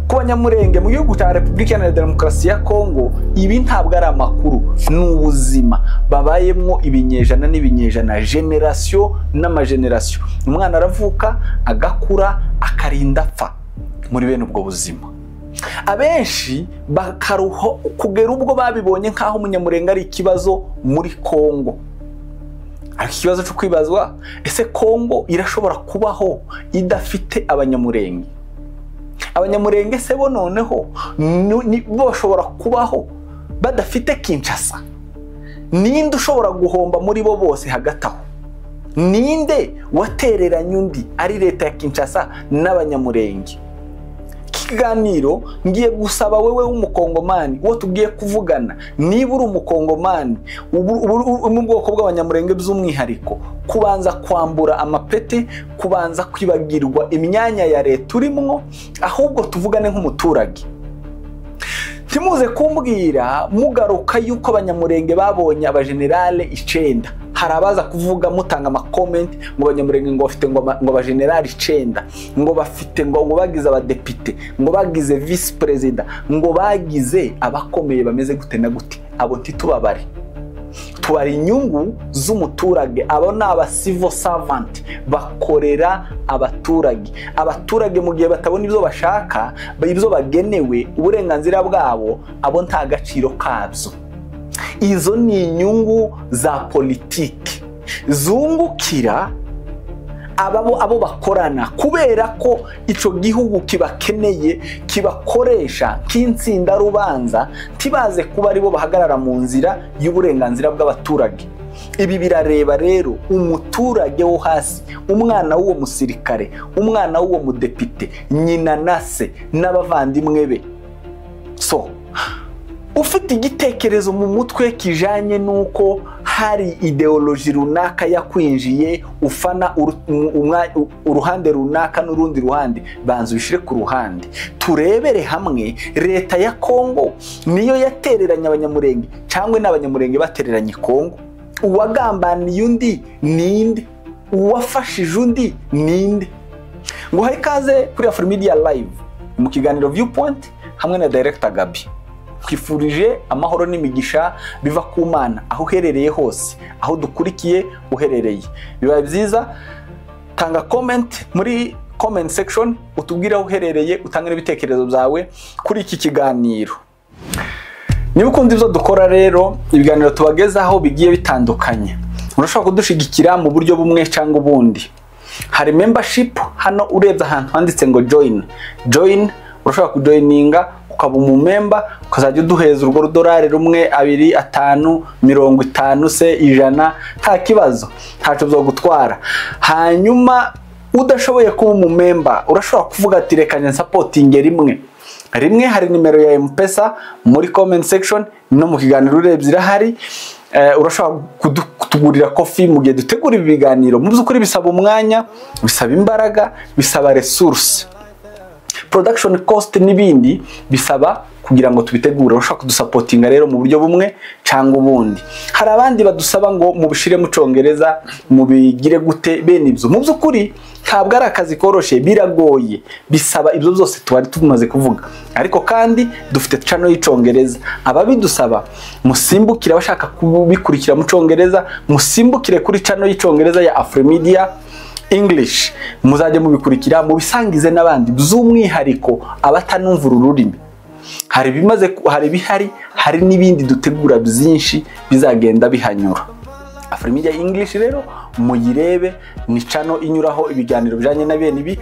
Ku Banyamurenge mu gihugu cya Repubulika Iharanira Demokarasi ya Kongo, ibi ntabwo ari amakuru, ni ubuzima babayemwo ibinyejana n'ibinyejana, génération n'amagénération. Umwana aravuka, agakura, akarinda apfa muri bene ubwo buzima. Abenshi bakaruho kugera ubwo babibonye nk'aho Umunyamurenge ari ikibazo muri Kongo. Ariko ikibazo cyo kwibazwa: ese Kongo irashobora kubaho idafite Abanyamurenge? Abanyamurenge se bo noneho bo bashobora kubaho badafite Kinshasa? Ninde ushobora guhomba muri bo bose hagati aho? Ninde watereranye undi, ari leta ya Kinshasa n'Abanyamurenge? Ikiganiro ngiye gusaba wewe w'Umukongomani, uwo tugiye kuvugana, niba uri Umukongomani uri mu bwoko bw'Abanyamurenge by'umwihariko, kubanza kwambura amapete, kubanza kwibagirwa imyanya ya leta urimwo, ahubwo tuvugane nk'umuturage. Ntimuze kumbwira mugaruka yuko Abanyamurenge babonye abajenerale icenda. Hari abaza kuvuga mutanga amacomments ngo Abanyamurenge ngo bafite ngo abajenerali 9, ngo bafite ngo bagize abadepite, ngo bagize vice perezida, ngo bagize abakomeye bameze gute na gute. Abo ntitubabare, tubara inyungu z'umuturage. Abo ni aba civil servant, bakorera abaturage. Abaturage mu gihe batabona ibyo bashaka, ibyo bagenewe, uburenganzira bwabo, abo nta gaciro kabyo. Izo ni inyungu za politiki zungukira abo bakorana, kubera ko icyo gihugu kibakeneye, kibakoresha nk'insindarubanza, ntibaze kuba aribo bahagarara mu nzira y'uburenganzira bw'abaturage. Ibi birareba rero umuturage wo hasi, umwana w'uwo musirikare, umwana w'uwo mudepite, nyina na se n'abavandimwe be. So ufite igitekerezo mu mutwe kijanye n'uko hari idéologie runaka yakwinjiye, ufana uruhande runaka n'urundi ruhande, banza ubishyire ku ruhande, turebere hamwe: leta ya Kongo niyo yatereranye Abanyamurenge, cyangwa n'Abanyamurenge batereranye Kongo? Uwagambaniye undi ninde? Uwafashije undi ninde? Ngo ikaze kuri Afrimedia Live mu kiganiro Viewpoint hamwe na Director Gabi. Twifurije amahoro n'imigisha biva ku Mana aho uherereye hose, aho dukurikiye uherereye. Bibaye byiza, tanga comment muri comment section, utubwire aho uherereye, utange n'ibitekerezo byawe kuri iki kiganiro. Niba ukunda ibyo dukora rero, ibiganiro tubagezaho bigiye bitandukanye, urashobora kudushigikira mu buryo bumwe cyangwa ubundi. Hari membership hano, urebye ahantu handitse ngo join, join, urashobora kujoininga ukaba umumember, ukazajya uduheza urwo rudolari 1, 2, 5, 50 se 100, nta kibazo, ntacyo byo gutwara. Hanyuma udashoboye kuba umumember, urashobora kuvuga ati: "Reka nsupportinge rimwe rimwe." Hari nimero ya M-Pesa muri comment section, no mu kiganiro urebye irahari. Urashobora kutugurira coffee mu gihe dutegura ibi biganiro. Mu by'ukuri bisaba umwanya, bisaba imbaraga, bisaba resource, production cost n'ibindi bisaba kugira ngo tubitegure. Urashobora kudusupportinga rero mu buryo bumwe cyangwa ubundi. Hari abandi badusaba ngo mubishire mu Congereza, mubigire gute, bene ibyo. Mu by'ukuri ntabwo ari akazi koroshe, biragoye, bisaba ibyo byose twari tumaze kuvuga. Ariko kandi dufite channel y'Icongereza. Ababidusaba musimbukire, abashaka kubikurikira mu Congereza musimbukire kuri channel y'Icongereza ya Afrimedia English, muzajye mubikurikira, mubisangize n'abandi, by'umwihariko abatanumva uru rurimi. Hari ibimaze, hari ibihari, hari n'ibindi dutegura byinshi bizagenda bihanyura. Afrimedia English rero muyirebe, ni channel inyuraho ibiganiro bijanye na bene ibi.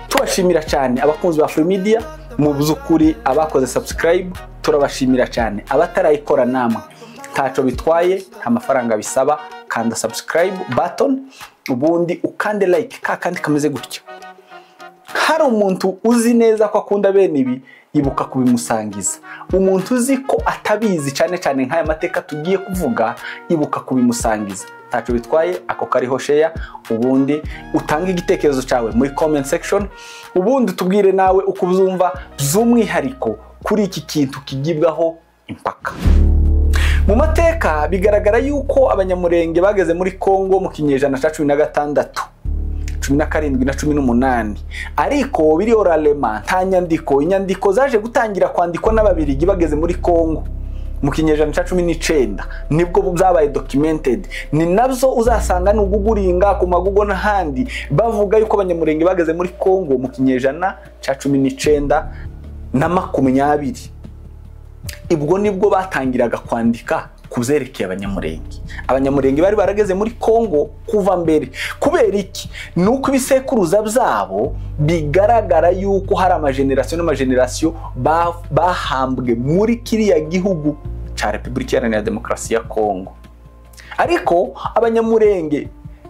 Tubashimira cyane abakunzi ba Afrimedia. Mu by'ukuri abakoze subscribe turabashimira cyane. Abatarayikora namwe ntaco bitwaye, nta mafaranga bisaba. Kanda subscribe button, ubundi ukande like ka kandi kameze gutya. Hari umuntu uzi neza ko akunda bene ibi, ibuka kubimusangiza. Umuntu uzi ko atabizi, cyane cyane nk'aya mateka tugiye kuvuga, ibuka kubimusangiza, ntacyo bitwaye. Ako kariho share, ubundi utange igitekerezo cyawe muri comment section, ubundi tubwire nawe uko ubyumva, by'umwihariko kuri iki kintu kigibwaho impaka. Mu mateka bigaragara yuko Abanyamurenge bageze muri Kongo mu kinyejana cya 16. 17 na 18, ariko biri oralement, nta nyandiko. Inyandiko zaje gutangira kwandikwa n'Ababirigi bageze muri Kongo mu kinyejana cya 19, nibwo byabaye documented. Ni nabyo uzasanga n'uguguringa ku magugo n'ahandi bavuga yuko Abanyamurenge bageze muri Kongo mu kinyejana cya 19 na 20. Ibwo nibwo batangiraga kwandika kuzerekeye Abanyamurenge. Abanyamurenge bari barageze muri Kongo kuva mbere. Kubera iki? Nuko ibisekuruza byabo bigaragara yuko hari amageneration n'amageneration bahambwe muri kiriya gihugu cya Repubulika Iharanira Demokarasi ya Kongo. Ariko Abanyamurenge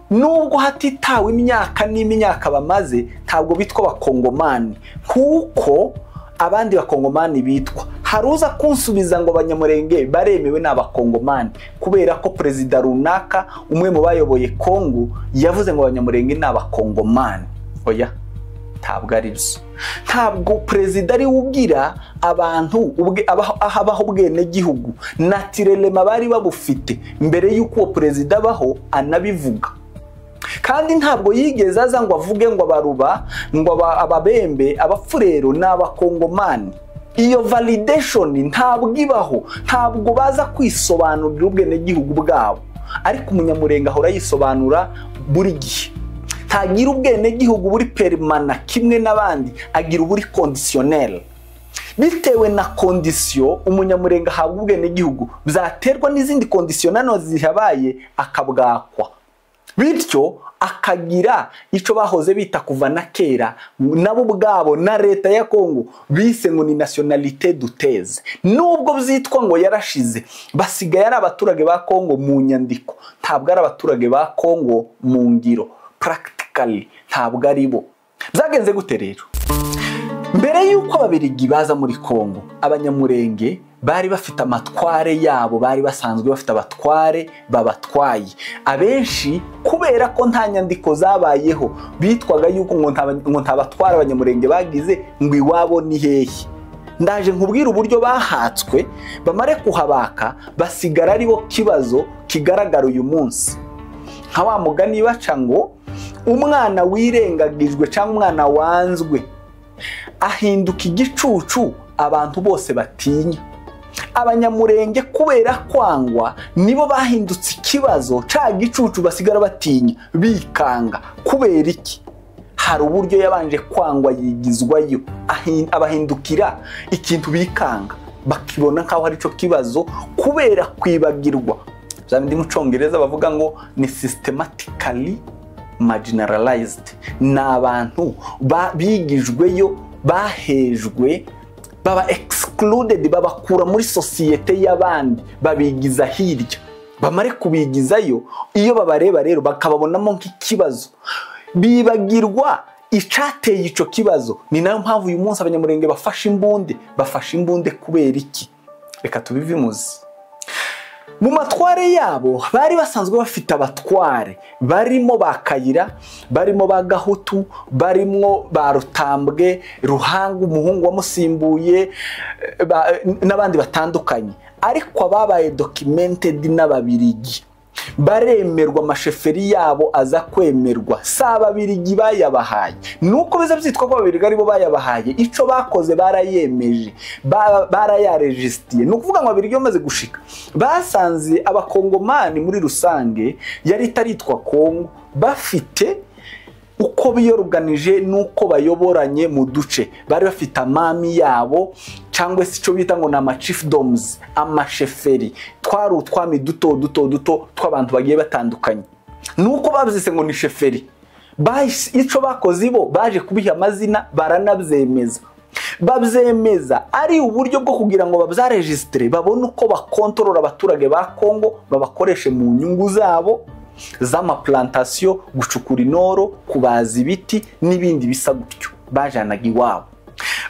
nubwo hatitawe imyaka n'imyaka bamaze, ntabwo bitwa Abakongomani kuko abandi Bakongomani bitwa. Haruza kunsubiza ngo Abanyamurenge baremewe n'Abakongomani kubera ko perezida runaka umwe mu bayoboye Kongo yavuze ngo Abanyamurenge n'Abakongomani. Oya, ntabwo ari byo. Ntabwo perezida ari ugira abantu abaho ubwene gihugu natirelema bari babufite mbere y'uko uwo perezida abaho anabivuga. Kandi ntabwo yigeze aza ngo avuge ngo abaruba, ngo ababembe, abafurero n'Abakongomani. Iyo validation ntabwo ibaho, ntabwo baza kwisobanurira ubwenegihugu bwabo. Ariko Umunyamurenge ahora yisobanura buri gihe. Ntagira ubwenegihugu buri permanent kimwe n'abandi, agira uburi conditionnel. Bitewe na condition Umunyamurenge ahabwa ubwenegihugu, byaterwa n'izindi condition nano zihabaye akabwakwa. Bityo akagira ico bahoze bita kuva na kera nabo ubwabo na leta ya Kongo bise ngo ni nationalité douteuse. Nubwo byitwa ngo yarashize, basigaye ari abaturage ba Kongo mu nyandiko, ntabwo ari abaturage ba Kongo mu ngiro, practically ntabwo ari bo. Byagenze gute rero? Mbere yuko Ababirigi baza muri Kongo, Abanyamurenge bari bafite amatware yabo, bari basanzwe bafite abatware babatwaye. Abenshi kubera ko nta nyandiko zabayeho bitwaga yuko ngo nta batware Abanyamurenge bagize, ngo iwabo ni hehe. Ndaje nkubwira uburyo bahatswe, bamare kuhabaka basigara aribo kibazo kigaragara uyu munsi. Nka wa mugani baca ngo umwana wirengagijwe cyangwa umwana wanzwe ahinduka igicucu abantu bose batinya. Abanyamurenge kubera kwangwa nibo bahindutse ikibazo ca gicucu basigara batinya bikanga. Kubera iki? Hari uburyo yabanje kwangwa yigizwayo, abahindukira ikintu bikanga bakibona nkaho ari cyo kibazo kubera kwibagirwa. Bya bindi mu Congereza bavuga ngo ni systematically marginalized. Ni abantu bigijweyo, bahejwe, baba excluded, babakura muri societe y'abandi, babigiza hirya. Bamare kubigizayo, iyo babareba rero bakababonamo nk'ikibazo, bibagirwa icateye ico kibazo. Ni nayo mpamvu uyu munsi Abanyamurenge bafashe imbunde. Bafashe imbunde kubera iki? Reka tubivimuze. Mu matware yabo bari basanzwe bafite abatware barimo ba Kayira, barimo ba Gahutu, barimo ba Rutambwe, Ruhanga umuhungu wamusimbuye, n'abandi batandukanye. Ariko ababaye documented n'Ababirigi baremerwa, amasheferi yabo aza kwemerwa. Si Ababirigi bayabahaye, nuko biza byitwa ko Ababirigi aribo bayabahaye. Ico bakoze barayemeje, barayaregistiye. Ni ukuvuga ngo Ababirigi bamaze gushika basanze Abakongomani muri rusange yari itaritwa Kongo bafite uko biyoruganije nuko bayoboranye mu duce. Bari bafite amami yabo cyangwa se ico bita ngo ni ama chiefdoms, amasheferi. Twari utwami duto duto duto tw'abantu bagiye batandukanye. Nuko babyise ngo ni sheferi. Ico bakoze bo baje kubiha amazina baranabyemeza. Babyemeza ari uburyo bwo kugira ngo babyaregistre, babone uko bakontorora abaturage ba Kongo, babakoreshe mu nyungu zabo z'amaplantation, gucukura inoro, kubaza ibiti n'ibindi bisa gutyo bajanaga iwabo.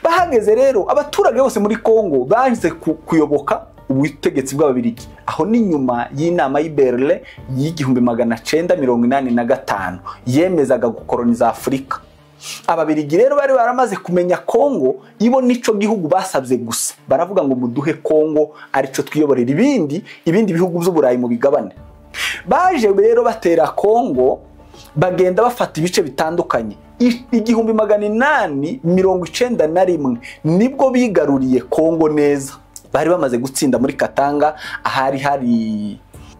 Bahageze rero abaturage bose muri Kongo baje kuyoboka ubutegetsi bw'Ababirigi. Aho ni nyuma y'inama y'i Berlin y'1985 yemezaga gukoloniza Afurika. Ababirigi rero bari baramaze kumenya Kongo, ibo nico gihugu basabye gusa. Baravuga ngo muduhe Kongo arico twiyoborera, ibindi bihugu by'Uburayi mu bigabane. Baje rero batera Kongo Bagenda bafata ibice bitandukanye. 1891 nibwo bigaruriye Kongo neza. Bari bamaze gutsinda muri Katanga, ahari hari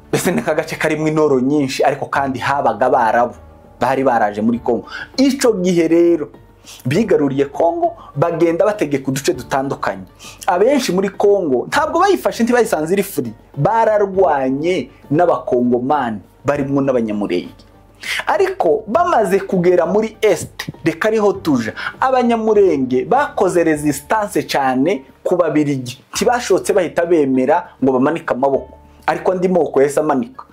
mbese n'akagace karimo inoro nyinshi, ariko kandi habaga Abarabu bari baraje muri Kongo. Ico gihe rero bigaruriye Kongo, bagenda bategeka uduce dutandukanye. Abenshi muri Kongo ntabwo bayifashe, ntibayisanze iri free, bararwanye n'abakongomani barimwo n'Abanyamurenge. Ariko bamaze kugera muri Est, reka ariho tuja, Abanyamurenge bakoze resistance cyane ku Babirigi, ntibashotse bahita bemera ngo bamanike amaboko, ariko andi moko yahise amanika.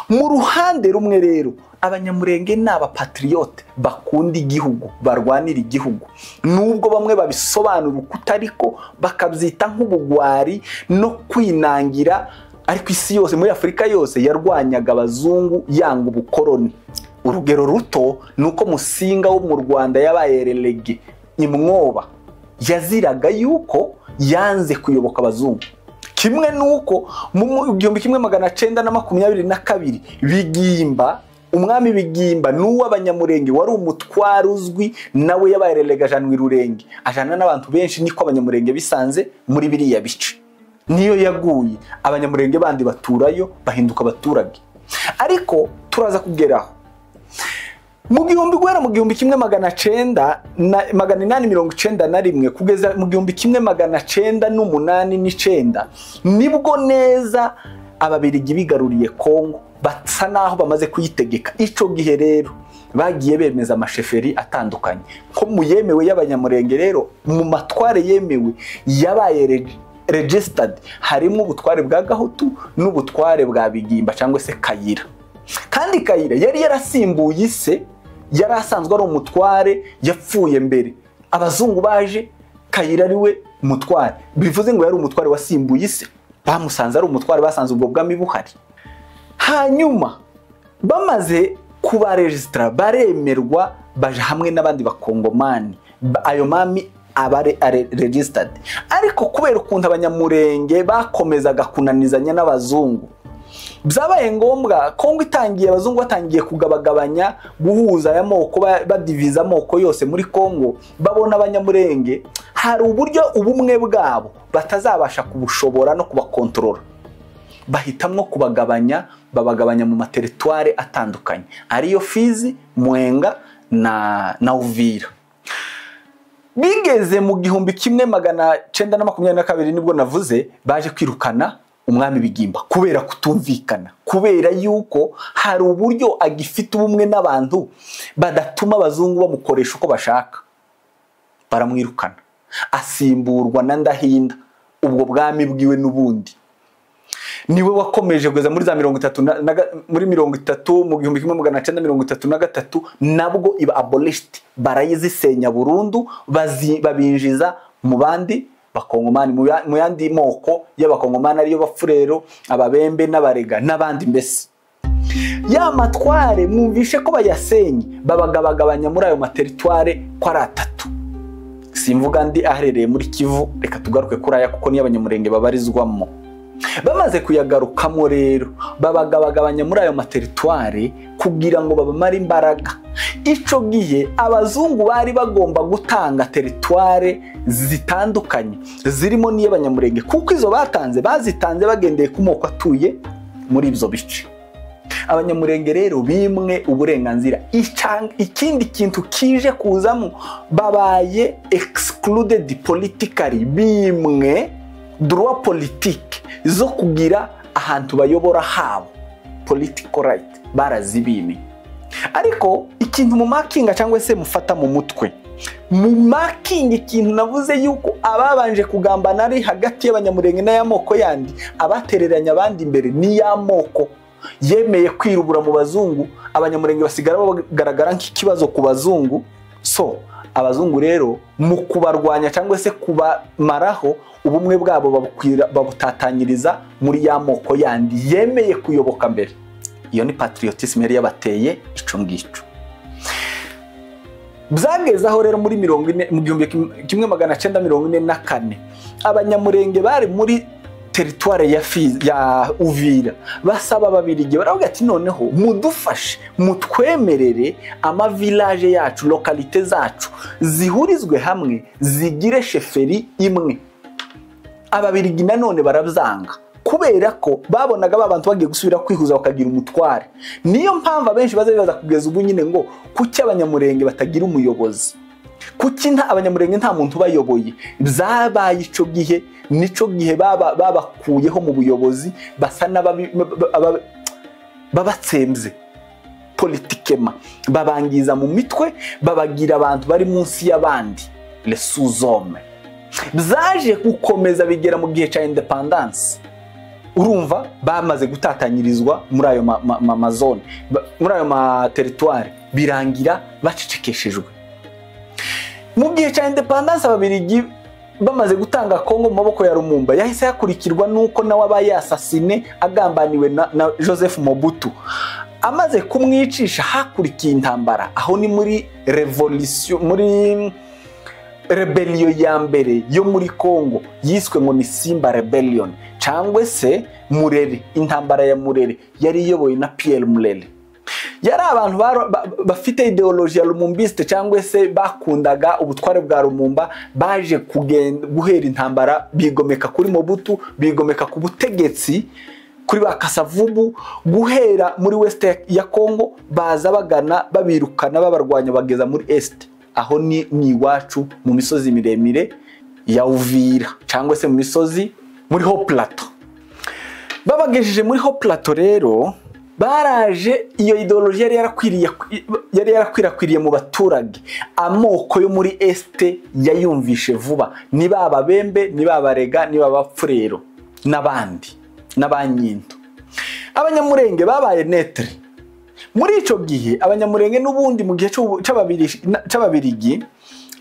Mu ruhande rumwe rero, Abanyamurenge ni abapatriote bakunda igihugu, barwanira igihugu, nubwo bamwe babisobanura uko utariko, bakabyita nk'ubugwari no kwinangira, ariko isi yose muri Afurika yose yarwanyaga abazungu, yanga ubukoroni. Urugero ruto ni uko Musinga wo mu Rwanda yabaye relégué imwoba, yaziraga yuko yanze kuyoboka abazungu. Kimwe nuko mu 1922 Bigimba, umwami Bigimba n'uw'Abanyamurenge wari umutware uzwi, nawe yabaye relégué ajanwa i Rurenge, ajana n'abantu benshi. Niko Abanyamurenge bisanze muri biriya bice. Niyo yaguye, Abanyamurenge bandi baturayo, bahinduka abaturage. Ariko turaza kugeraho. Mu gihumbi, guhera mu 1900 na 891 kugeza mu 1989, nibwo neza Ababirigi bigaruriye Kongo, basa naho bamaze kuyitegeka. Ico gihe rero bagiye bemeza amachefferies atandukanye ko mu yemewe y'Abanyamurenge. Rero mu matware yemewe yabaye registered harimo ubutware bwa Gahutu n'ubutware bwa Bigimba cyangwa se Kayira. Kandi Kayira yari yarasimbuye ise, yari asanzwe ari umutware yapfuye mbere. Abazungu baje Kayira ari we mutware, bivuze ngo yari umutware wasimbuye ise, bamusanze ari umutware, basanze ubwo bwami buhari. Hanyuma bamaze kubarejisitara, baremerwa, baje hamwe n'abandi bakongomani, ayo mami aba registered. Ariko kubera ukuntu Abanyamurenge bakomezaga kunanizanya n'abazungu, byabaye ngombwa Kongo itangiye, abazungu batangiye kugabagabanya, guhuza aya moko, badiviza amoko yose muri Kongo, babona Abanyamurenge hari uburyo ubumwe bwabo batazabasha kubushobora no kubakontorora, bahitamwo kubagabanya, babagabanya mu materitware atandukanye, ariyo Fizi, Mwenga na Uvira. Bigeze mu 1922 nibwo navuze baje kwirukana umwami Bigimba kubera kutumvikana, kubera yuko hari uburyo agifite ubumwe n'abantu badatuma abazungu bamukoresha uko bashaka. Baramwirukana, asimburwa na Ndahinda. Ubwo bwami bwiwe n'ubundi niwe wakomeje kugeza muri za 30 muri 30, mu 1933 nabwo iba abolished, barayizisenya burundu, babinjiza mu bandi bakongomani, mu yandi moko y'abakongomani, ariyo Bafurero, Ababembe n'Abarega n'abandi. Mbese ya matware mwumvishe ko bayasenye, babagabagabanya muri ayo materitware ko ari atatu. Simvuga ndi aherereye muri Kivu, reka tugaruke kuri aya kuko niyo Abanyamurenge babarizwamo. Bamaze kuyagarukamo rero, babagabagabanya muri ayo materitware kugira ngo babamare imbaraga. Ico gihe abazungu bari bagomba gutanga teritware zitandukanye zirimo n'iy'Abanyamurenge, kuko izo batanze bazitanze bagendeye ku moko atuye muri ibyo bice. Abanyamurenge rero bimwe uburenganzira. Ikindi kintu kije kuzamo, babaye excluded politically, bimwe droit politique zo kugira ahantu bayobora habo, political right barazibimye. Ariko ikintu mu makinga cyangwa se mufata mu mutwe, mu makinga, ikintu navuze yuko ababanje kugambana ari hagati y'Abanyamurenge n'ay'amoko yandi, abatereranya abandi imbere ni y'amoko yemeye kwirubura mu bazungu. Abanyamurenge basigara bagaragara nk'ikibazo ku bazungu. So abazungu rero mu kubarwanya cyangwa se kubamaraho ubumwe bwabo, babutatanyiriza muri ya moko yandi yemeye kuyoboka mbere. Iyo ni patriotisme yari yabateye ico ngico. Byageze aho rero muri 40, mu 1944, Abanyamurenge bari muri territoire ya Uvira, basaba Ababirigi, baravuga ati noneho mudufashe, mutwemerere ama village yacu, localité zacu zihurizwe hamwe, zigire chefferie imwe. Ababirigi nanone barabyanga, kubera ko babonaga ba bantu bagiye gusubira kwihuza bakagira umutware. Niyo mpamvu abenshi baza bibaza kugeza ubu nyine ngo kuki Abanyamurenge batagira umuyobozi, kuki nta Abanyamurenge nta muntu bayoboye. Byabaye ico gihe, nico gihe babakuyeho mu buyobozi, basa babatsembye politiquement, babangiza mu mitwe, babagira abantu bari munsi y'abandi, les sous-hommes. Byaje gukomeza bigera mu gihe cya indépendance. Urumva bamaze gutatanyirizwa muri ayo ma zone, muri ayo ma territoire, birangira bacecekeshejwe. Mu gihe cya indépendance, Ababirigi bamaze gutanga Kongo mu maboko ya Lumumba, yahise yakurikirwa nuko nawe aba assassiné, agambaniwe na Joseph Mobutu. Amaze kumwicisha hakurikiye intambara. Aho ni muri revolution, muri rébellion ya mbere yo muri Kongo, yiswe ngo ni Simba Rebellion cyangwa se Murere. Intambara ya Murere yari iyobowe na Pierre Murere. Yari abantu bafite idéologie ya Lumumbiste, cyangwa se bakundaga ubutware bwa Lumumba, baje kugenda guhera intambara, bigomeka kuri Mobutu, bigomeka ku butegetsi kuri ba Kasavubu, guhera muri West ya Kongo baza bagana, babirukana, babarwanya, bageza muri Est. Aho ni iwacu mu misozi miremire ya Uvira, cyangwa se mu misozi muri Haut Plateau. Babagejeje muri Haut Plateau rero, baraje, iyo idéologie yari yarakwirakwiriye mu baturage. Amoko yo muri Est yayumvishe vuba, ni ba Bembe, ni ba Barega, ni ba Bapfurero n'abandi n'Abanyindu. Abanyamurenge babaye neutre muri ico gihe. Abanyamurenge n'ubundi mu gihe c'Ababirigi,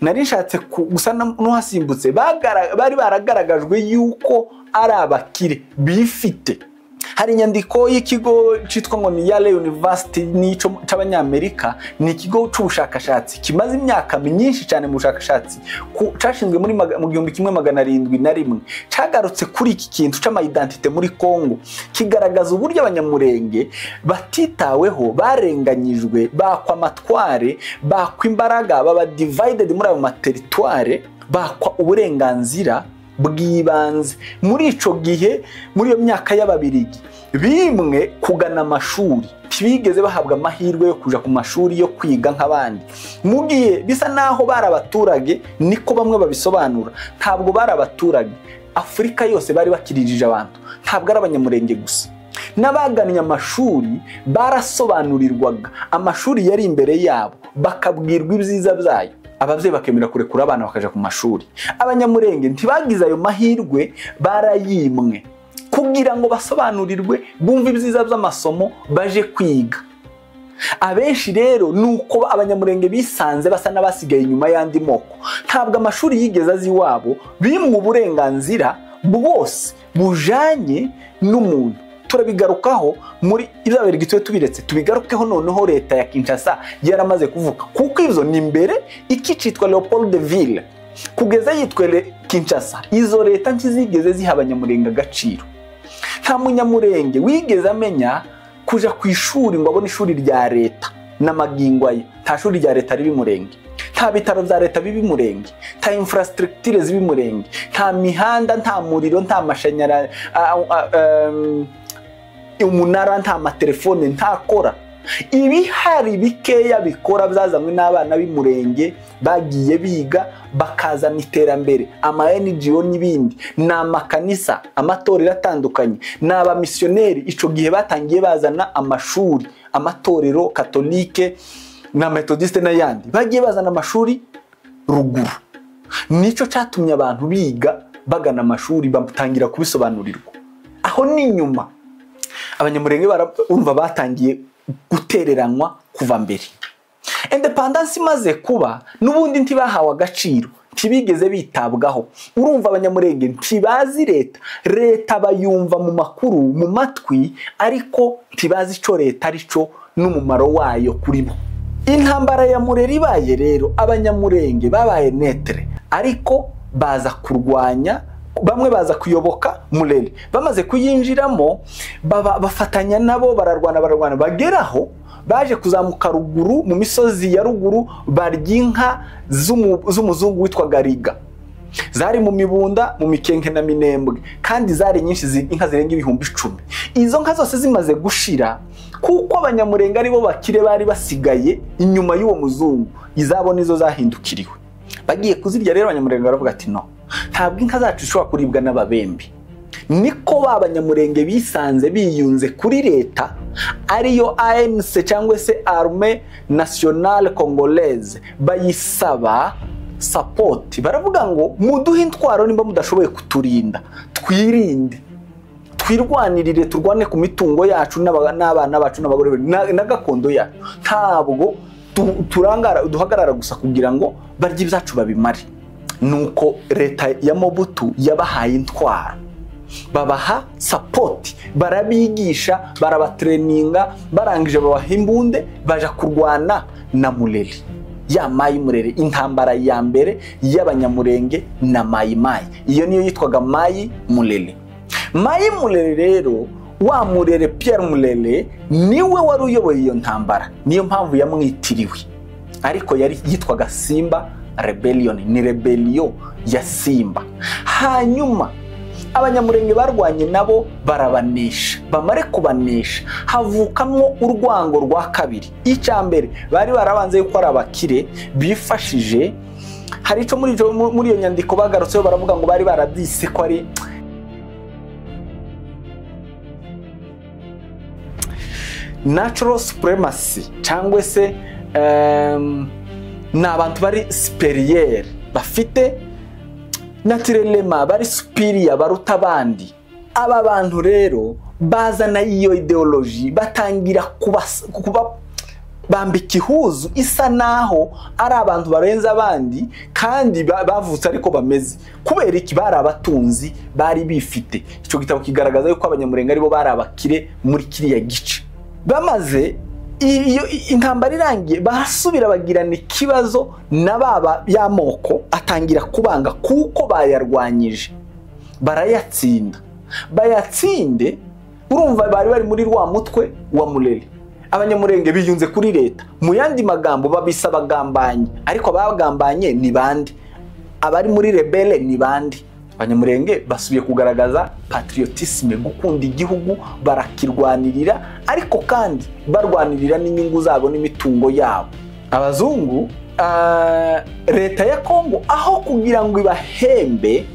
nari nshatse gusa n'uhasimbutse, bari baragaragajwe yuko ari abakire bifite. Hari inyandiko y'ikigo cyitwa ngo ni Yale University n'ico c'Abanyamerika, ni ikigo c'ubushakashatsi kimaze imyaka myinshi cyane mu bushakashatsi, cashinzwe muri mu 1701. Cagarutse kuri iki kintu c'ama identité muri Kongo, kigaragaza uburyo Abanyamurenge batitaweho, barenganyijwe, bakwa amatware, bakwa imbaraga, baba divided muri ayo ma territoire, bakwa uburenganzira bw'ibanze. Muri ico gihe, muri iyo myaka y'Ababirigi, bimwe kugana amashuri, ntibigeze bahabwa amahirwe yo kuja ku mashuri yo kwiga nk'abandi. Mu gihe bisa naho bari abaturage, niko bamwe babisobanura, ntabwo bari abaturage. Afurika yose bari bakirijije abantu, ntabwo ari Abanyamurenge gusa. N'abagannye amashuri barasobanurirwaga, amashuri yari imbere yabo, bakabwirwa ibyiza byayo, ababyeyi bakemera kurekura abana bakaja ku mashuri. Abanyamurenge ntibagize ayo mahirwe, barayimwe kugira ngo basobanurirwe, bumve ibyiza by'amasomo, baje kwiga. Abenshi rero ni uko Abanyamurenge bisanze basa n'abasigaye inyuma y'andi moko. Ntabwo amashuri yigeze azi iwabo, bimwe uburenganzira bwose bujanye n'umuntu. Turabigarukaho muri ibyabera, tube tubiretse, tubigarukeho noneho leta ya Kinshasa yaramaze kuvuka, kuko ibyo ni mbere ikicitwa Leopoldville kugeza yitwe Kinshasa. Izo leta ntizigeze ziha Abanyamurenge agaciro. Nta Munyamurenge wigeze amenya kuja ku ishuri ngo abone ishuri rya leta. N'amagingo aye nta shuri rya leta ribi Murenge, nta bitaro bya leta bibi Murenge, nta infrastructure zibi Murenge, nta mihanda, nta muriro, nta mashanyarazi, umunara, nta matelefone, ntakora. Ibihari bikeya bikora byazanywe n'abana b'Imurenge bagiye biga, bakazana iterambere, ama NGO n'ibindi, ni amakanisa, amatorero atandukanye, ni abamisiyoneri. Ico gihe batangiye bazana amashuri, amatorero katolike na methodiste n'ayandi, bagiye bazana amashuri ruguru. Nico cyatumye abantu biga, bagana amashuri, batangira kubisobanurirwa. Aho ni nyuma. Abanyamurenge urumva batangiye gutereranwa kuva mbere. Indépendance imaze kuba, n'ubundi ntibahawe agaciro, ntibigeze bitabwaho. Urumva Abanyamurenge ntibazi leta. Leta bayumva mu makuru, mu matwi, ariko ntibazi ico leta ari cyo n'umumaro wayo kuri bo. Intambara ya Murere ibaye rero, Abanyamurenge babaye neutre, ariko baza kurwanya. Bamwe baza kuyoboka Mulele, bamaze kuyinjiramo bafatanya nabo, bararwana bageraho baje kuzamuka ruguru mu misozi ya ruguru, barya inka z'umuzungu witwa Gariga, zari mu Mibunda, mu Mikenke na Minembwe, kandi zari nyinshi, inka zirenga 10,000. Izo nka zose zimaze gushira, kuko Abanyamurenge aribo bakire bari basigaye inyuma y'uwo muzungu, izabo nizo zahindukiriwe bagiye kuzirya. Rero Abanyamurenge baravuga ati no, ntabwo inka zacu zishobora kuribwa n'ababembe. Niko ba Banyamurenge bisanze biyunze kuri leta, ariyo ANC cyangwa se Armée Nationale Congolaise, bayisaba support. Baravuga ngo muduhe intwaro nimba mudashoboye kuturinda, twirinde, twirwanirire, turwane ku mitungo yacu n'abana bacu n'abagore na gakondo yacu. Ntabwo turangara duhagarara gusa kugira ngo barye ibyacu babimare. Nuko leta ya Mobutu yabahaye intwaro, babaha support, barabigisha, barabatreninga, barangije babaha imbunde, baja kurwana na Mulele, ya Mayi Murere. Intambara ya mbere y'Abanyamurenge na Mayi Mayi, iyo niyo yitwaga Mayi Mulele. Mayi Mulele rero, wa Murere Pierre Mulele, niwe wari uyoboye iyo ntambara, niyo mpamvu yamwitiriwe, ariko yari yitwaga Simba Rebellion, ni rebellion ya Simba. Hanyuma Abanyamurenge barwanye nabo barabanesha, bamare kubanesha havukamwo urwango rwa kabiri. Icya mbere bari barabanze yuko ari abakire bifashije. Hari ico muri iyo nyandiko bagarutseho, baravuga ngo bari barabyise ko ari natural supremacy, cyangwa se ni abantu bari superieur, bafite naturellement bari superior, baruta abandi. Aba bantu rero bazana iyo ideology, batangira kuba bambika ihuzu isa naho ari abantu barenze abandi, kandi bavutse ariko bameze. Kubera iki? Bari abatunzi, bari bifite. Icyo gitabo kigaragaza yuko Abanyamurenge aribo bari abakire muri kiriya gice. Bamaze iyo intambara irangiye, basubira bagirana ikibazo na baba y'amoko, atangira kubanga kuko bayarwanyije, barayatsinda. Bayatsinde, urumva bari bari muri rwa mutwe wa Mulele. Abanyamurenge biyunze kuri leta, mu yandi magambo babisa bagambanye, ariko abagambanye ni bande? Abari muri rebelle ni bande? Abanyamurenge basubiye kugaragaza patriotisme, gukunda igihugu, barakirwanirira, ariko kandi barwanirira n'inyungu zabo n'imitungo yabo. Abazungu, leta ya Kongo aho kugira ngo ibahembe,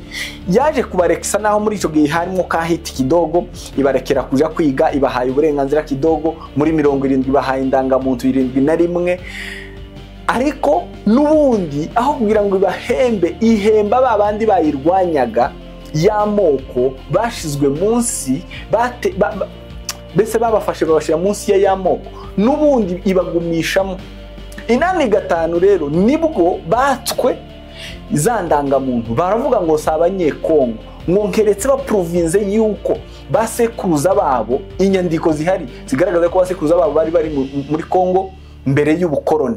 yaje kubarekisa naho muri ico gihe harimo kahiti kidogo, ibarekera kuja kwiga, ibahaye uburenganzira kidogo. Muri 70 ibahaye indangamuntu 71. Ariko nubundi aho kugira ngo ibahembe, ihemba babandi bayirwanyaga y'amoko bashizwe munsi, bese babafashe babashira munsi ya y'amoko, nubundi ibagumishamo. 85 rero nibwo batswe za ndangamuntu, baravuga ngo si Abanyekongo, ngo nkeretse baprovinze yuko basekuruza babo, inyandiko zihari zigaragaza ko basekuruza babo bari bari muri Kongo mbere y'ubukoroni.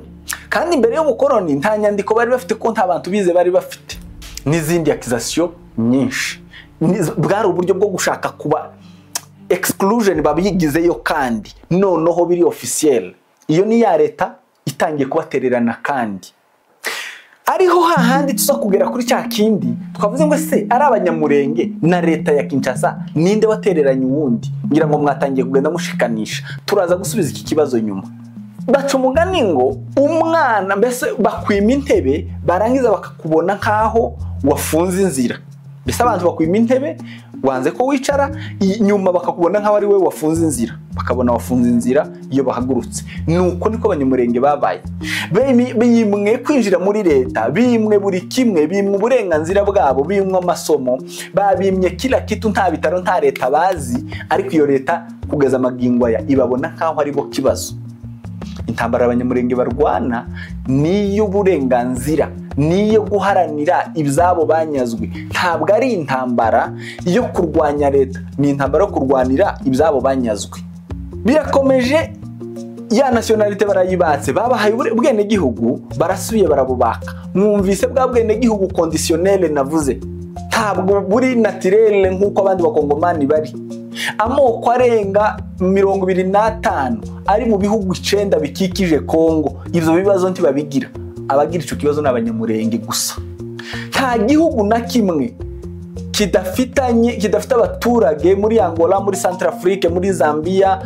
Kandi mbere y'ubukoroni nta nyandiko bari bafite, ko nta bantu bize bari bafite, n'izindi accusation nyinshi. Bwari uburyo bwo gushaka kuba exclusion babigizeyo, kandi noneho biri officiel. Iyo ni ya leta itangiye kubatererana. Kandi ariho hahandi tuza kugera kuri cya kindi twavuze ngo se ari Abanyamurenge na leta ya Kinshasa, ninde watereranye uwundi? Ngira ngo mwatangiye kugenda mushikanisha, turaza gusubiza iki kibazo nyuma. Baca umugani ngo umwana mbese bakwima intebe, barangiza bakakubona nkaho wafunze inzira. Mbese abantu bakwima intebe wanze ko wicara, nyuma bakakubona nkaho ari we wafunze inzira, bakabona wafunze inzira iyo bahagurutse. Nuko niko Abanyamurenge babaye, bimwe kwinjira muri leta, bimwe buri kimwe, bimwe uburenganzira bwabo, bimwe amasomo, babimye kila kitu, nta bitaro nta leta bazi, ariko iyo leta kugeza amagingo aya ibabona nkaho ari bo kibazo. Intambara Abanyamurenge barwana niyo burenganzira, niyo guharanira ibyabo banyazwe. Ntabwo ari intambara yo kurwanya leta, ni intambara yo kurwanira ibyabo banyazwe. Birakomeje, ya nationalité barayibatse, babahaye ubwenegihugu, barasubiye barabubaka. Mwumvise bwa bwenegihugu conditionnel navuze. Ntabwo buri naturel nk'uko abandi bakongomani bari. Amoko arenga 25 ari mu bihugu 9 bikikije Kongo, ivyo bibazo ntibabigira. Abagira ico kibazo n'abanyamurenge gusa. Nta gihugu na kimwe kidafite abaturage muri Angola, muri Centrafrique, muri Zambia,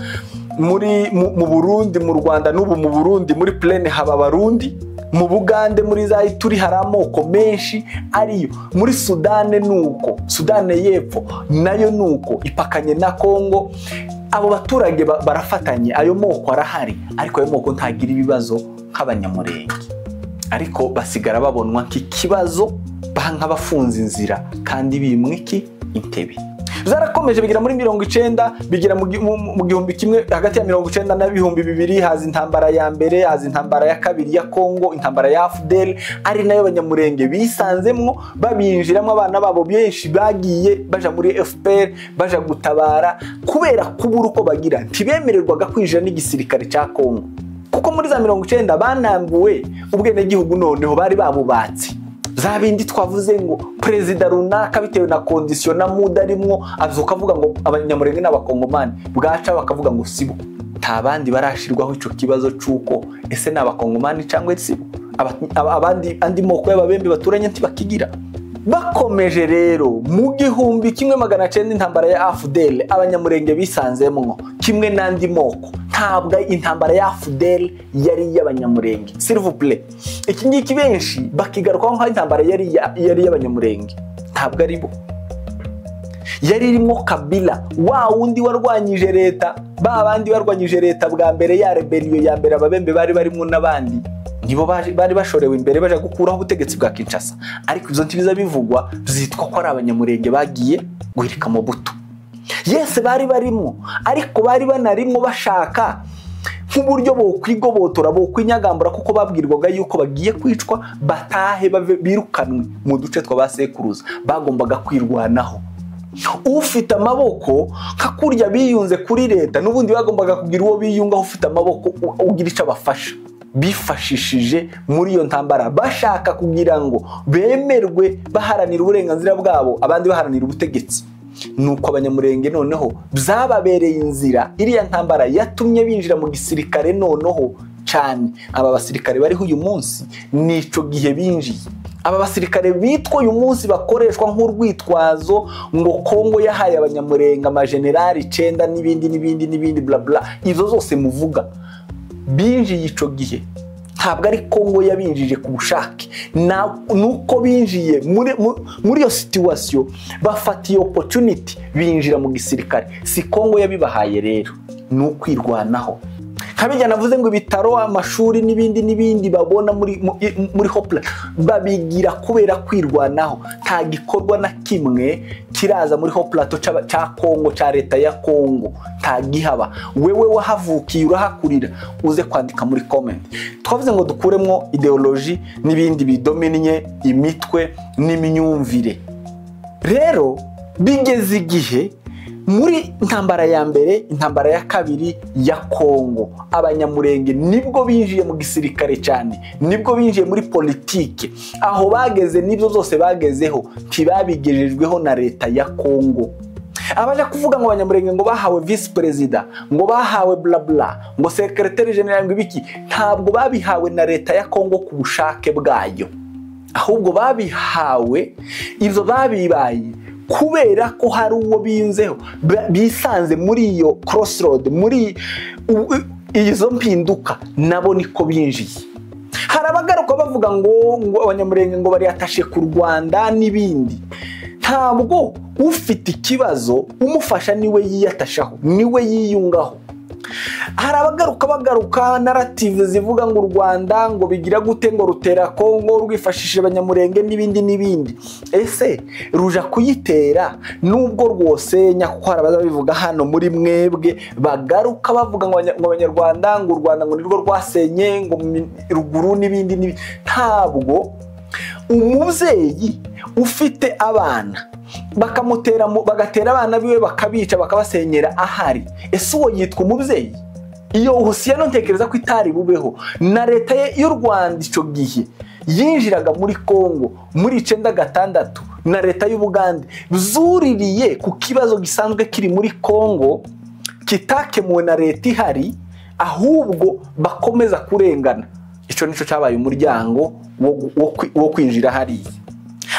muri mu Burundi, mu Rwanda, n'ubu mu Burundi muri plaine haba Abarundi, mu Bugande muri za Ituri hari amoko menshi ariyo, muri Sudane nuko, Sudane y'Epfo nayo nuko ipakanye na Kongo. Abo baturage barafatanye, ayo moko arahari, ariko ayo moko ntagira ibibazo nk'abanyamurenge. Ariko basigara babonwa nk'ikibazo, nk'abafunze inzira kandi bimwe iki intebe. Zarakomeje bigira muri 90, bigira mu 1000, hagati ya 90 na 2000 haza intambara ya mbere, haza intambara ya kabiri ya Kongo, intambara ya AFDL, ari nayo abanyamurenge bisanzemwo, babinjiramo abana babo benshi bagiye baja muri FPR, baja gutabara kubera kubura uko bagira. Ntibemererwaga kwinjira n'igisirikare cya Kongo, kuko muri za 90 banambuwe ubwenegihugu, noneho bari babubatse. Za bindi twavuze ngo perezida runaka bitewe na condition na mood arimwo azuka avuga ngo abanyamurenge n'abakongomani, bwaca bakavuga ngo sibo. Nta bandi barashirwaho ico kibazo cuko ese n'abakongomani cyangwa sibo. Abandi andi moko y'ababembe baturanye ntibakigira. Bakomeje rero mu 1900 intambara ya AFDL abanyamurenge bisanzemwo kimwe n'andi moko. Ntabwo intambara ya AFDL yari y'abanyamurenge, s'il vous plaît. Iki ngiki benshi bakigarukaho nka intambara yari y'abanyamurenge, ntabwo ari bo. Yari irimo Kabila wa wundi warwanyije leta, ba bandi barwanyije leta bwa mbere ya rebellion ya mbere, ababembe bari barimo n'abandi nibo bari bashorewe imbere baje gukuraho ubutegetsi bwa Kinshasa. Ariko izo ntibiza bivugwa, byitwa ko ari abanyamurenge bagiye guhirika Mobutu. Yes, bari barimo, ariko bari banarimo bashaka nk'uburyo bo kwigobotora, bo kwinyagambura, kuko babwirwaga yuko bagiye kwicwa batahe birukanwe mu duce tw'abasekuruza. Bagombaga kwirwanaho. Ufite amaboko nka kurya biyunze kuri leta, n'ubundi bagombaga kugira uwo biyungaho ufite amaboko ugira icyo abafasha. Bifashishije muri iyo ntambara bashaka kugira ngo bemerwe baharanira uburenganzira bwabo, abandi baharanira ubutegetsi. Nuko abanyamurenge noneho byababereye inzira. Iriya ntambara yatumye binjira mu gisirikare noneho cyane. Aba basirikare bariho uyu munsi nico gihe binjiye. Aba basirikare bitwa uyu munsi bakoreshwa nk'urwitwazo ngo Kongo yahaye abanyamurenge amagenerali 9 n'ibindi n'ibindi n'ibindi bla bla, izo zose muvuga binjiye ico gihe. Ntabwo ari Kongo yabinjije ku bushake, nuko binjiye muri iyo situation bafatiye opportunity binjira mu gisirikare. Si Kongo yabibahaye rero, ni ukwirwanaho. Kabijya navuze ngo ibitaro, amashuri n'ibindi n'ibindi babona muri Hopla babigira kubera kwirwanaho. Nta gikorwa na kimwe kiraza muri Hopla cya Kongo, cya leta ya Kongo, nta gihaba. Wewe wahavukiye urahakurira, uze kwandika muri comment. Twavuze ngo dukuremo ideology n'ibindi bidominye imitwe n'imyumvire. Rero bigeze igihe muri intambara ya mbere, intambara ya kabiri ya Kongo, abanyamurenge nibwo binjiye mu gisirikare cyane, nibwo binjiye muri politike. Aho bageze nibyo zose bagezeho ntibabigejejweho na leta ya Kongo. Abaje kuvuga ngo abanyamurenge ngo bahawe vice president, ngo bahawe bla bla, ngo secretary general, ngo ibiki, ntabwo babihawe na leta ya Kongo ku bushake bwayo. Ahubwo babihawe, ibyo babibaye kubera ko hari uwo binzeho, bisanze muri iyo crossroad, muri izo mpinduka, nabo niko binjiye. Hari abagaruka bavuga ngo abanyamurenge ngo bari atashe ku Rwanda n'ibindi. Ntabwo ufite ikibazo umufasha niwe yiyatashaho, niwe yiyungaho. Hari abagaruka bagaruka narrative zivuga ngo u Rwanda ngo bigira gute, ngo rutera Kongo rwifashishije abanyamurenge n'ibindi n'ibindi. Ese ruja kuyitera nubwo rwose nyakuko abazabivuga hano muri mwebwe bagaruka bavuga ngo abanyarwanda ngo u Rwanda ngo nirwo rwasenye ngo ruguru n'ibindi n'ibindi. Ntabwo umubyeyi ufite abana bakamutera bagatera abana biwe bakabica bakabasenyera ahari, ese uwo yitwa umubyeyi? Iyo uhusiano ntekereza ko itari bubeho na leta y'u Rwanda ico gihe yinjiraga muri Kongo muri 96 na leta y'Ubugande zuririye ku kibazo gisanzwe kiri muri Kongo kitakemuwe na leta ihari, ahubwo bakomeza kurengana. Ico nico cyabaye umuryango wo kwinjira hariya.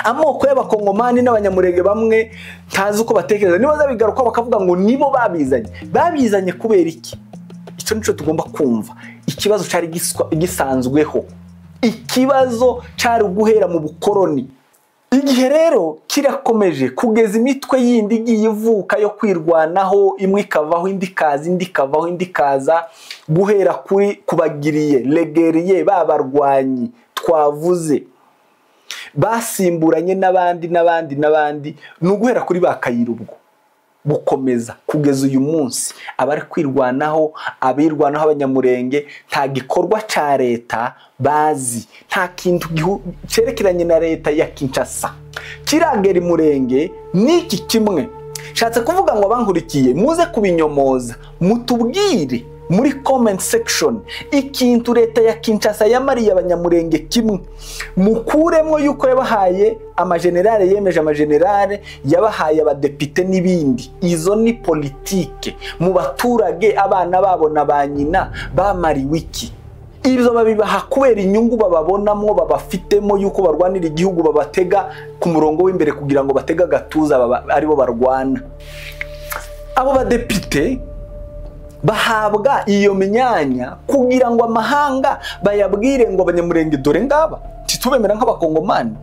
Amoko y'abakongomani n'abanyamurenge bamwe ntazi uko batekereza, niba babigaruka bakavuga ngo nibo babizanye. Babizanye kubera iki? Ico nico tugomba kumva. Ikibazo cyari gisanzweho, ikibazo cyari guhera mu bukoroni. Igihe rero kirakomeje kugeza imitwe yindi igiye ivuka yo kwirwanaho, imwe ikavaho indi ikaza, indi ikavaho indi ikaza, guhera kuri kubagiriye legeriye babarwanyi twavuze basimburanye n'abandi n'abandi n'abandi, ni uguhera kuri bakayira ubwo gukomeza kugeza uyu munsi. Abari kwirwanaho, abirwanaho abanyamurenge, nta gikorwa ca leta bazi, nta kintu cerekeranye na leta ya Kinshasa kiragera imurenge. Niki kimwe nshatse kuvuga ngo abankurikiye muze kubinyomoza, mutubwire muri comment section ikintu leta ya Kinshasa yamariye abanyamurenge kimwe, mukuremwo yuko yabahaye amagenerale, yemeje amagenerale, yabahaye abadepite n'ibindi. Izo ni politike mu baturage, abana babo na ba nyina bamariwe iki? Ibyo babibaha kubera inyungu bababonamo, babafitemo yuko barwanira igihugu, babatega ku murongo w'imbere kugira ngo batega agatuza aribo barwana. Abo badepite bahabwa iyo myanya kugira ngo amahanga bayabwire ngo abanyamurenge dore ngaba titubemera nk'abakongomani,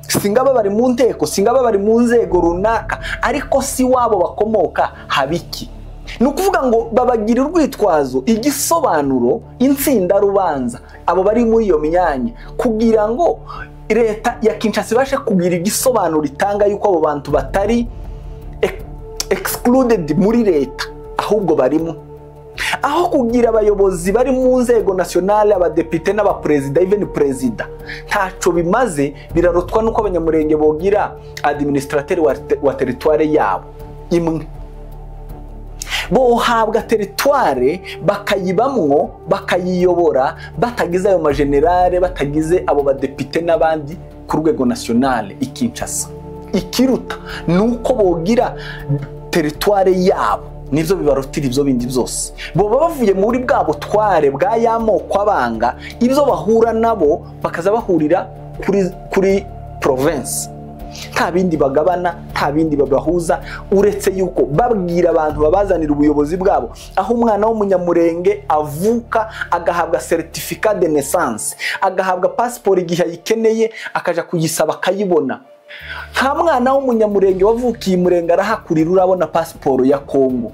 singaba bari mu nteko, singaba bari mu nzego runaka, ariko si wabo bakomoka habiki. Ni ukuvuga ngo babagira urwitwazo, igisobanuro, intsinda rubanza abo bari muri iyo myanya, kugira ngo leta ya Kinshasa ibashe kugira igisobanuro itanga yuko abo bantu batari excluded muri leta, ahubwo barimo. Aho kugira abayobozi bari mu nzego nationale, abadepite n'abaperezida, even perezida, ntaco bimaze. Birarutwa nuko abanyamurenge bogira administrateur wa territoire yabo imwe, bohabwa territoire bakayibamwo, bakayiyobora batagize ayo magenerale, batagize abo badepite n'abandi ku rwego nationale i Kinshasa. Ikiruta nuko bogira territoire yabo, nibyo bibarutira ibyo bindi byose. Bo bavuye muri bwa butware bwa yamoko abanga, ibyo bahura nabo bakaza bahurira kuri province, nta bindi bagabana, nta bindi babahuza, uretse yuko babwira abantu babazanira ubuyobozi bwabo. Aho umwana w'umunyamurenge avuka agahabwa certificat de naissance, agahabwa passport igihe ayikeneye, akaja kuyisaba akayibona. Nta mwana w'umunyamurenge wavukiye imurenge arahakurira urabona passport ya Kongo.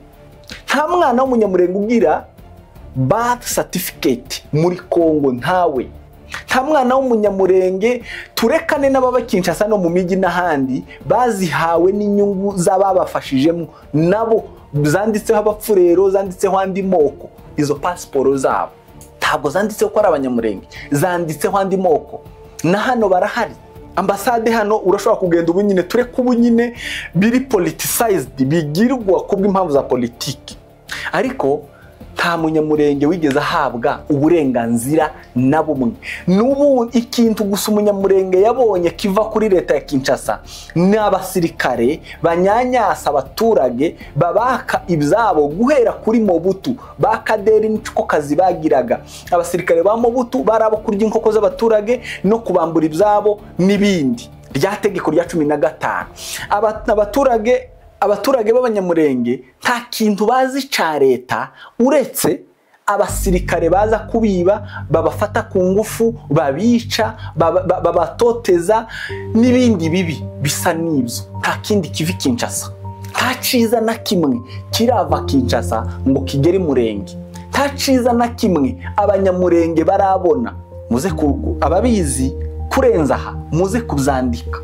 Nta mwana w'umunyamurenge ugira birth certificate muri Kongo, ntawe. Nta mwana w'umunyamurenge, turekane n'ababa Kinshasa no mu miji n'ahandi, bazihawe n'inyungu z'ababafashijemo nabo, zanditseho abapfurero, zanditseho andi moko. Izo passport zabo ntabwo zanditseho ko ari abanyamurenge, zanditseho andi moko. Na hano barahari. Ambasade hano urashobora kugenda ubu nyine, tureke ubu nyine biri politicized, bigirwa kubw'impamvu za politiki, ariko nta munyamurenge wigeze ahabwa uburenganzira na bumwe. N'ubu ikintu gusa umunyamurenge yabonye kiva kuri leta ya Kinshasa ni abasirikare banyanyasa abaturage, babaka ibyabo guhera kuri Mobutu. Bakaderi niko kazi bagiraga. Abasirikare ba Mobutu barabo kurya inkoko z'abaturage no kubambura ibyabo n'ibindi. Rya tegeko rya 15. Abaturage b'abanyamurenge nta kintu bazi ca leta uretse abasirikare baza kubiba, babafata ku ngufu, babica, babatoteza n'ibindi bibi bisa n'ibyo. Nta kindi kivi Kinshasa, nta ciza na kimwe kirava Kinshasa ngo kigere murenge, nta ciza na kimwe abanyamurenge barabona. Muze ababizi kurenza aha muze kubyandika,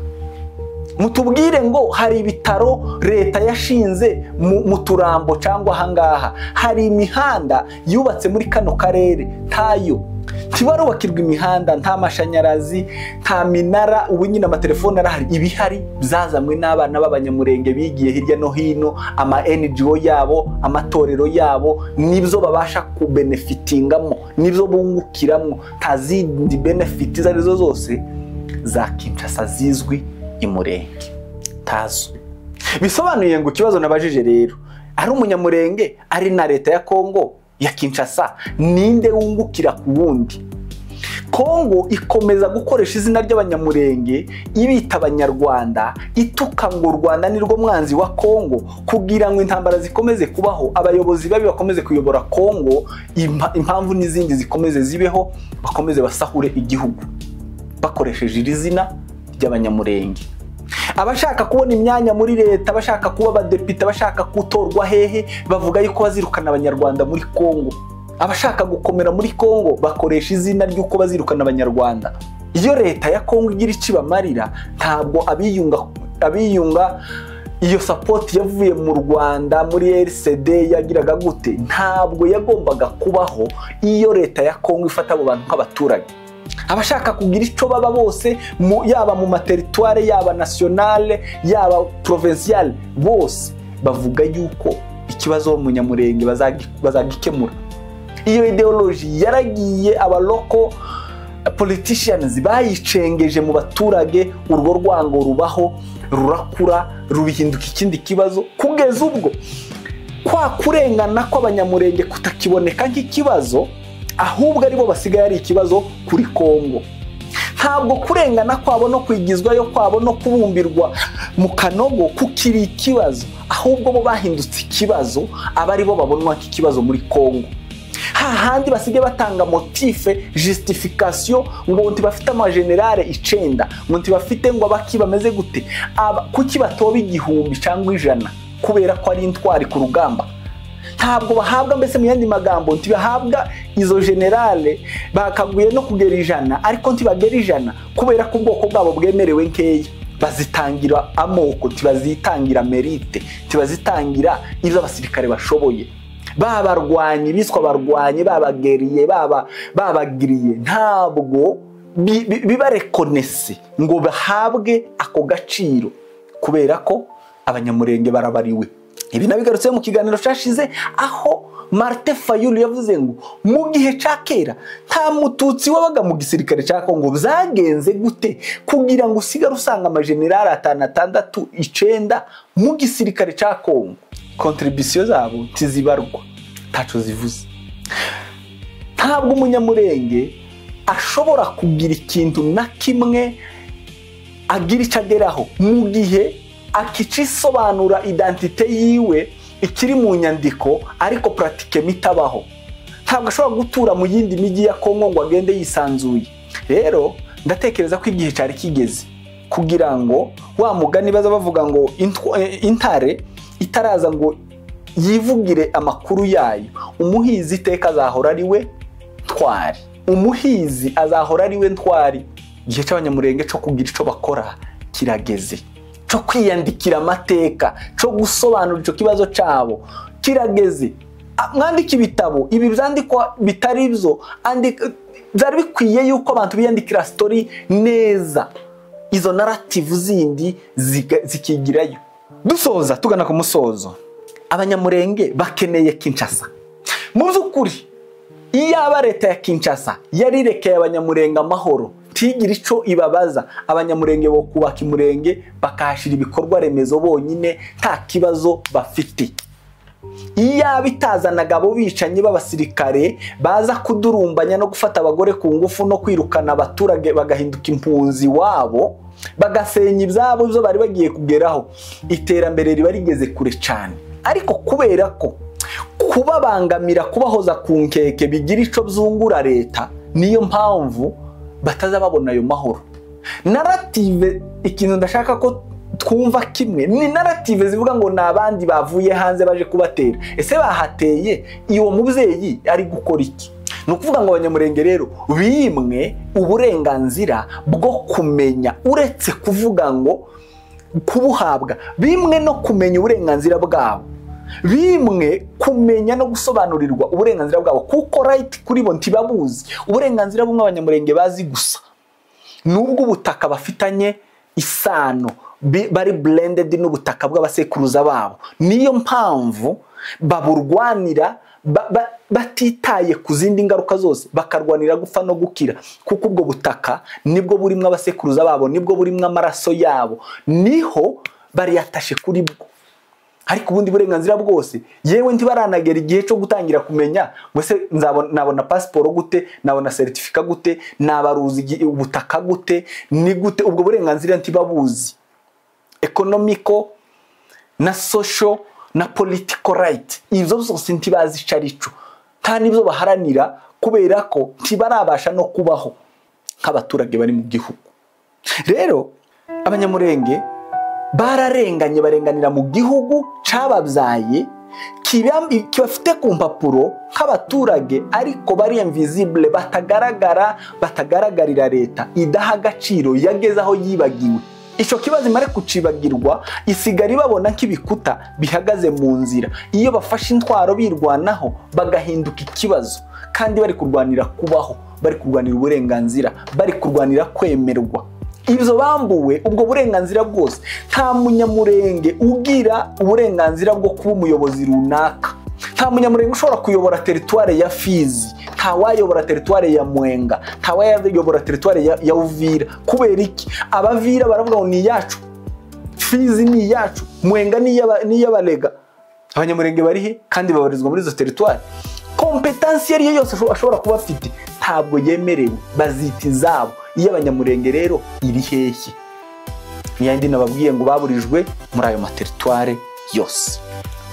mutubwire ngo hari ibitaro leta yashinze mu Turambo cyangwa ahangaha, hari imihanda yubatse muri kano karere, ntayo. Ntibarubakirwa imihanda, nta mashanyarazi, nta minara. Ubu nyine amatelefone arahari, ibihari byazanywe n'abana b'abanyamurenge bigiye hirya no hino, ama NGO yabo, amatorero yabo, nibyo babasha kubenefitingamo, nibyo bungukiramo. Nta zindi benefit izo arizo zose za Kinshasa zizwi Imurenge? Tazo. Bisobanuye ngo ikibazo nabajije rero, ari Umunyamurenge ari na leta ya Kongo ya Kinshasa, ninde wungukira ku wundi? Kongo ikomeza gukoresha izina ry'Abanyamurenge ibita Abanyarwanda, ituka ngo u Rwanda ni rwo mwanzi wa Kongo, kugira ngo intambara zikomeze kubaho, abayobozi babi bakomeze kuyobora Kongo, impamvu n'izindi zikomeze zibeho, bakomeze basahure igihugu bakoresheje iri zina ry'Abanyamurenge. Abashaka kubona imyanya muri leta, abashaka kuba abadepite, abashaka gutorwa hehe, bavuga yuko bazirukana Abanyarwanda muri Kongo. Abashaka gukomera muri Kongo bakoresha izina ry'uko bazirukana Abanyarwanda. Iyo leta ya Kongo igira icyo ibamarira, ntabwo abiyunga iyo support yavuye mu Rwanda muri RCD yagiraga gute, ntabwo yagombaga kubaho iyo leta ya Kongo ifata abo bantu nk'abaturage. Abashaka kugira icyo baba bose, yaba mu materitware, yaba nationale, yaba provinciale, bose bavuga yuko ikibazo Umunyamurenge bazagikemura. Iyo ideology yaragiye, aba local politicians bayicengeje mu baturage, urwo rwango rubaho, rurakura, rubihinduka ikindi kibazo, kugeza ubwo kwa kurengana kw'Abanyamurenge kutakiboneka nk'ikibazo, ahubwo aribo basigaye ari ikibazo kuri Kongo. Ntabwo kurengana kwabo no kwigizwayo kwabo no kubumbirwa mu kanogo kukiri ikibazo, ahubwo bo bahindutse ikibazo, aba aribo babonwa nk'ikibazo muri Kongo. Hahandi basigaye batanga motif, justification, ngo ntibafite amagenerale 9, ngo ntibafite ngo abaki bameze gute, kuki batoba 1000 cyangwa 100 kubera ko ari intwari ku rugamba. Ntabwo bahabwa, mbese mu yandi magambo ntibahabwa izo generale, bakaguye no kugera 100, ariko ntibagera 100 kubera ko ubwoko bwabo bwemerewe nkeya. Bazitangira amoko, ntibazitangira mérite, ntibazitangira ibyo abasirikare bashoboye. Babarwanyi biswa barwanyi, babageriye, babagiriye, ntabwo bibarekonese ngo bahabwe ako gaciro kubera ko Abanyamurenge barabariwe. Ibi nabigarutse mu kiganiro cyashize, aho Martin Fayulu yavuze ngo mu gihe ca kera nta mututsi wabaga mu gisirikare ca Kongo. Byagenze gute kugira ngo usigare usanga amagenerali 5, 6, 9 mu gisirikare ca Kongo? Contribution zabo ntizibarwa, ntaco zivuze. Ntabwo Umunyamurenge ashobora kugira ikintu na kimwe agira icyo ageraho mu gihe akicisobanura identité yiwe ikiri mu nyandiko, ariko pratique mitabaho. Ntabwo ashobora gutura mu yindi miji ya Kongo ngo agende yisanzuye. Rero ndatekereza ko igihe cyari kigeze kugira ngo wa mugani baza bavuga ngo intare itaraza ngo yivugire amakuru yayo, umuhizi iteka azahora ari we ntwari. Umuhizi azahora ari we ntwari. Igihe cy'Abanyamurenge cyo kugira ico bakora kirageze, cyo kwiyandikira amateka, cyo gusobanura ico kibazo cabo kirageze. Mwandika ibitabo, ibi byandikwa bitari byo, byari bikwiye yuko abantu biyandikira story neza, izo narrative zindi zikigirayo. Dusoza tugana ku musozo, Abanyamurenge bakeneye Kinshasa. Mu by'ukuri iyaba leta ya Kinshasa yarirekeye Abanyamurenge amahoro, tigira ico ibabaza, Abanyamurenge bo kubaka Imurenge bakahashira ibikorwa remezo bonyine, nta kibazo bafite. Iyaba itazanaga abo bicanyi b'abasirikare baza kudurumbanya no gufata abagore ku ngufu no kwirukana abaturage bagahinduka impunzi wabo, bagasenya ibyabo byo bari bagiye kugeraho, iterambere riba rigeze kure cyane. Ariko kubera ko kubabangamira, kubahoza ku nkeke bigira ico byungura leta, niyo mpamvu bataza babona ayo mahoro. Narrative, ikintu ndashaka ko twumva kimwe, ni narrative zivuga ngo nabandi bavuye hanze baje kubatera. Ese bahateye iwo mubyeyi ari gukora iki? Ni ukuvuga ngo Abanyamurenge rero bimwe uburenganzira bwo kumenya, uretse kuvuga ngo kubuhabwa, bimwe no kumenya uburenganzira bwabo, bimwe kumenya no gusobanurirwa uburenganzira bwabo, kuko right kuri bo ntibabuzi. Uburenganzira bumwe Abanyamurenge bazi gusa nubwo ubutaka bafitanye isano, bari blended n'ubutaka bw'abasekuruza babo, niyo mpamvu baburwanira Batitaye ku zindi ngaruka zose, bakarwanira gupfa no gukira, kuko ubwo butaka nibwo burimo abasekuruza babo, nibwo burimo amaraso yabo, niho bariyatashe kuri bwo. Ariko ubundi burenganzira bwose yewe ntibaranagera igihe cyo gutangira kumenya ngo se nabona pasiporo gute, nabona seritifika gute, nabaruzi ubutaka gute, ni gute ubwo burenganzira ntibabuzi. Economical na social na political right, ibyo byose ntibazi ico arico, nta nibyo baharanira, kubera ko ntibarabasha no kubaho nk'abaturage bari mu gihugu. Rero Abanyamurenge bararenganye, barenganira mu gihugu cababyaye, kibafite ku mpapuro nk'abaturage, ariko bari invisible, batagaragara, batagaragarira leta, idaha agaciro, yageze aho yibagiwe. Ico kibazo imare kucibagirwa, isigara ibabona nk'ibikuta bihagaze mu nzira. Iyo bafashe intwaro birwanaho bagahinduka ikibazo, kandi bari kurwanira kubaho, bari kurwanira uburenganzira, bari kurwanira kwemerwa. Ibyo bambuwe ubwo burenganzira bwose. Nta Munyamurenge ugira uburenganzira bwo kuba umuyobozi runaka. Nta Munyamurenge ushobora kuyobora teritware ya Fizi, nta wayobora teritware ya Mwenga, nta wayobora teritware ya Uvira. Kubera iki? Abavira baravuga ngo ni iyacu, Fizi ni iyacu, Mwenga ni iy'abalega. Abanyamurenge bari he kandi babarizwa muri izo teritware? Kompetansi iyo yose ashobora kuba afite ntabwo yemerewe, bazita izabo. Iyo Abanyamurenge rero iri hehe? Niyandi nababwiye ngo baburijwe muri ayo materitware yose,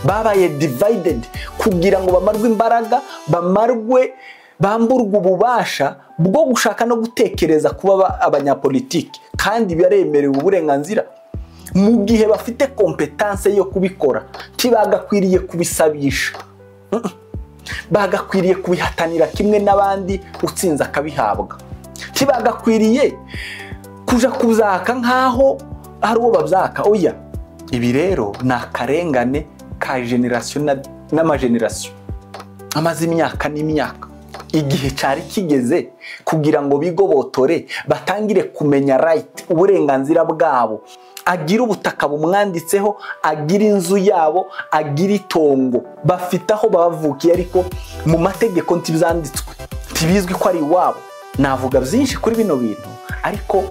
babaye divided kugira ngo bamarwe imbaraga, bamarwe, bamburwe ububasha bwo gushaka no gutekereza kuba abanyapolitiki, kandi baremerewe uburenganzira mu gihe bafite kompetanse yo kubikora. Ntibagakwiriye kubisabisha, bagakwiriye kubihatanira kimwe n'abandi, utsinze akabihabwa. Ntibagakwiriye kuja kuzaka nkaho ari uwo babyaka. Oya, ibi rero ni akarengane ka generation n'amageneration amaze imyaka n'imyaka. Igihe cyari kigeze kugira ngo bigobotore, batangire kumenya right, uburenganzira bwabo, agira ubutaka bumwanditseho, agira inzu yabo, agira itongo, bafite aho bavukiye, ariko mu mategeko ntibizanditswe, ntibizwi ko ari iwabo. Navuga byinshi kuri bino bintu, ariko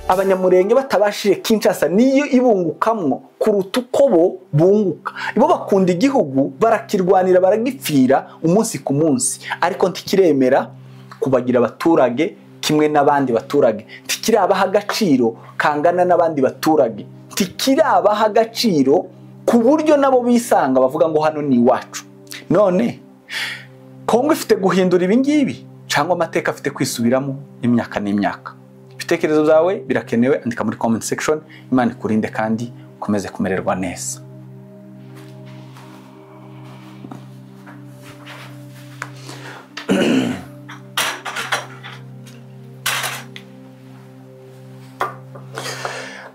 Abanyamurenge batabashije Kinshasa niyo ibungukamwo kuruta uko bo bunguka. Ibo bakunda igihugu, barakirwanira, baragipfira umunsi ku munsi, ariko ntikiremera kubagira abaturage kimwe n'abandi baturage, ntikirabaha agaciro kangana n'abandi baturage, ntikirabaha agaciro ku buryo nabo bisanga bavuga ngo hano ni iwacu. None Kongo ifite guhindura ibi ngibi, cyangwa amateka afite kwisubiramo imyaka n'imyaka. Ibitekerezo byawe birakenewe, andika muri comment section. Imana ikurinde kandi ukomeze kumererwa neza.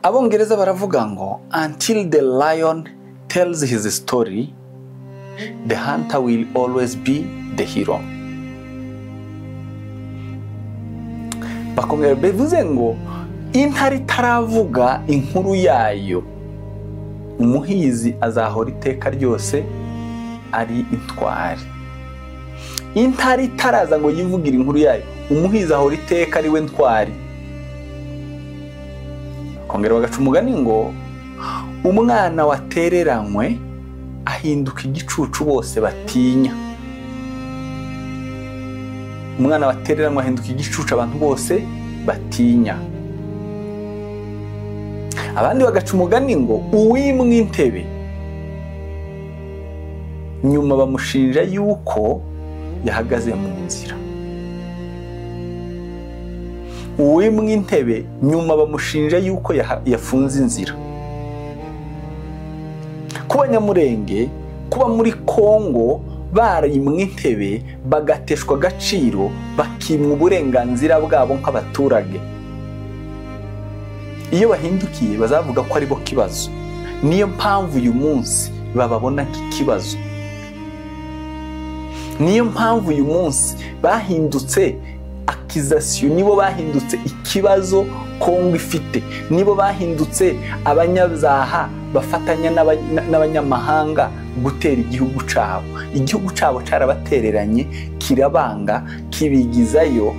Abongereza baravuga ngo until the lion tells his story, the hunter will always be the hero. Bakongera bivuze ngo intare itaravuga inkuru yayo, umuhizi azahora iteka ryose ari intwari. Intare itaraza ngo yivugire inkuru yayo, umuhizi ahora iteka ari we ntwari. Bakongera bagaca umugani ngo umwana watereranywe ahinduka igicucu bose batinya. Umwana watereranywe ahinduka igicucu abantu bose batinya. Abandi bagaca umugani ngo uwimwe intebe nyuma bamushinja yuko yahagaze mu nzira. Uwimwe intebe nyuma bamushinja yuko yafunze inzira. Kuba Nyamurenge, kuba muri Kongo barimwe intebe bagateshwa agaciro, bakimwa uburenganzira bwabo nk'abaturage, iyo bahindukiye bazavuga ko ari bo kibazo. Niyo mpamvu uyu munsi bababona nk'ikibazo. Niyo mpamvu uyu munsi bahindutse Accusation, nibo bahindutse ikibazo Kongo ifite, nibo bahindutse abanyabyaha bafatanya n'abanyamahanga gutera igihugu cabo. Igihugu cabo carabatereranye, kirabanga, kibigizayo,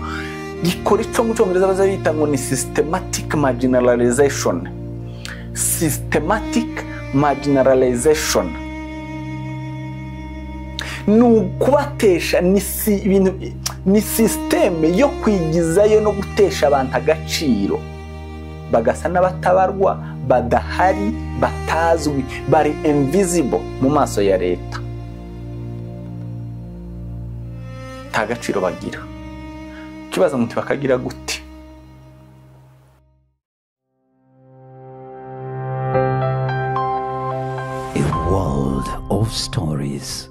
gikora ico mu Congereza baza bita ngo ni systematic marginalization. Systematic marginalization ni ukubatesha, ni système yo kwigizayo no gutesha abantu agaciro, bagasa n'abatabarwa, badahari, batazwi, bari invisible mu maso ya leta, nta gaciro bagira. Kibaza muti bakagira gute? A world of stories.